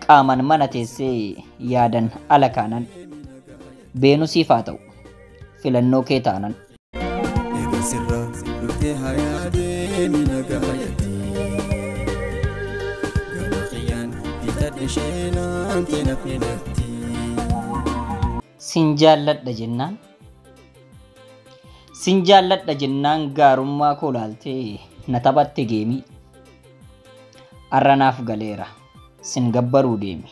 Qaaman mana teessee yaadan ala kaanan beenu siif haa ta'u filannoo kee taanan. Eega sirraa dhuftee hayaa deemi nagaayatti. Gama xiyyaan bitadhe sheenaan teenafni natti. Sin jaalladha jennaan. Sin jaalladha jennaan gaarummaa koo laaltee na taphatte geemii. Arra naaf galeera sin gabbaruu deemi.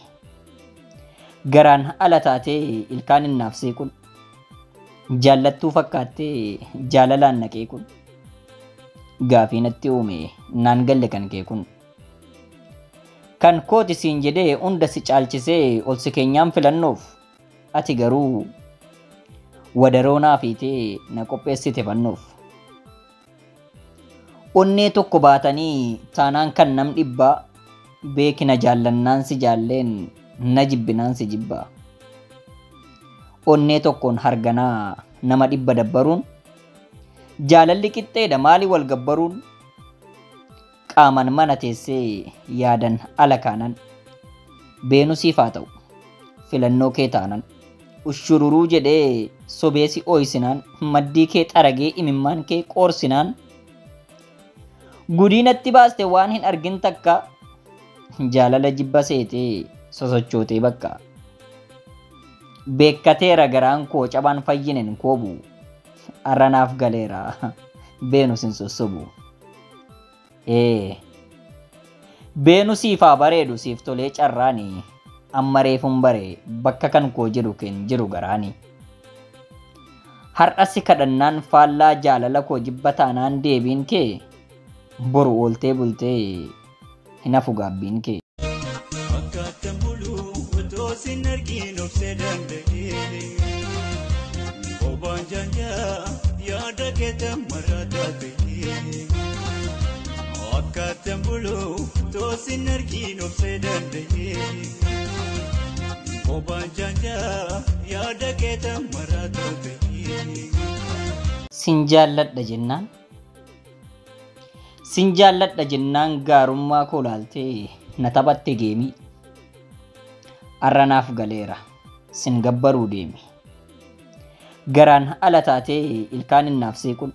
Garaan ala taatee ilkaan innaaf seequn. Jaallattuu fakkaattee jaalalaan na qeequn. Gaafii natti uume naan galle kan kee kun. Kan kooti siin jedhee hunda si caalchisee ol si keenyaan filannoof ati garuu wadaroo naa fiitee na qopheessite fannoof. Onnee tokko baatanii taanaan kan nam dhibbaa beekina jaallannaan si jaalleen na jibbinaan si jibbaa. Onnee tokkoon harganaa nama dhibba dabbaruun jaalalli qixxeedha maalii wal gabbaruun. Qaaman mana teessee yaadan ala kaanan beenu siif haa ta'u filannoo kee taanan. Ushururuu jedhee sobee si ooyisinaan maddii kee xaragee imimmaan kee qoorsinaan. Gudii natti baaste waan hin argin takka jaalala jibba seetee sosochootee bakka. Beekkateera garaan koo cabaan fayyinen koobu arra naaf galeera beenu sin sossobu. Ee beenu siif haa bareedu siif tolee carraani amma reefun bare bakka kan koo jiru ken jiru garaani. Har'a si kadhannaan faallaa jaalala koo jibba taanaan deebiin kee boru ooltee bultee hin hafu gaabbiin kee. Akkaataan buluu otoo sin argin obsee danda'ee. Bobaan jaanjaa yaada keetan marataa ta'ee. Akkaataan buluu otoo sin argin obsee danda'ee. Bobaan jaanjaa yaada keetan marataa ta'ee. Sin jaalladha jennaan. Sin jaalladha jennaan gaarummaa koo laaltee na taphatte geemii. Arra naaf galeera sin gabbaruu deemi. Garaan ala taatee ilkaan innaaf seequn.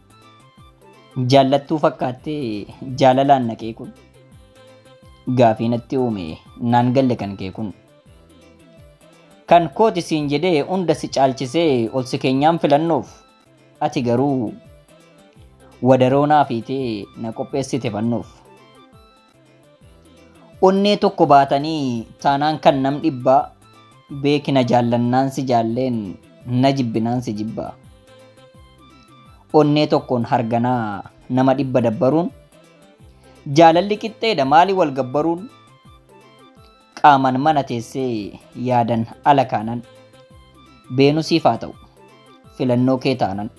Jaallattuu fakkaattee jaalalaan na qeequn. Gaafii natti uume naan galle kan kee kun. Kan kooti siin jedhee hunda si caalchisee ol si keenyaan filannoof ati garuu wadaroo naa fiitee na qopheessite fannoof. Onnee tokko baatanii taanaan kan nam dhibbaa beekina jaallannaan si jaalleen na jibbinaan si jibbaa. Onnee tokkoon harganaa nama dhibba dabbaruun jaalalli qixxeedha maalii wal gabbaruun. Qaaman mana teessee yaadan ala kaanan beenu siif haa ta'u filannoo kee taanan.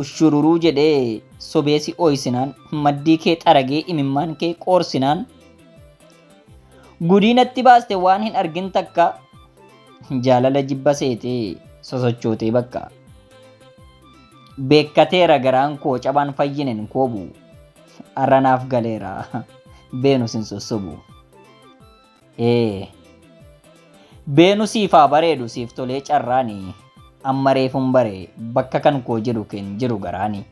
Ushururuu jedhee sobee si ooyisinaan maddii kee xaragee imimmaan kee qoorsinaan. Gudii natti baaste waan hin argin takka jaalala jibba seetee sosochootee bakka. Beekkateera garaan koo cabaan fayyinen koobu arra naaf galeera beenu sin sossobu. Ee beenu siif haa bareedu siif tolee carraani amma reefun bare bakka kan koo jiru ken jiru garaani.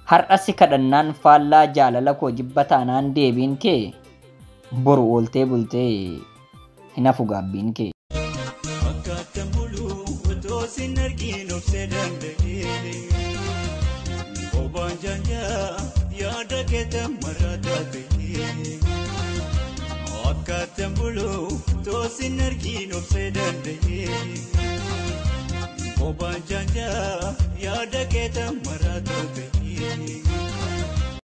Har'a si kadhannaan faallaa jaalala koo jibba taanaan deebiin kee boru ooltee bultee hin hafu gaabbiin kee. Akkaataan buluu otoo sin argin obsee danda'ee. Bobaan jaanjaa yaada keetan marataa ta'ee. Akkaataan buluu otoo sin argin obsee danda'ee. Bobaan jaanjaa yaada keetan marataa.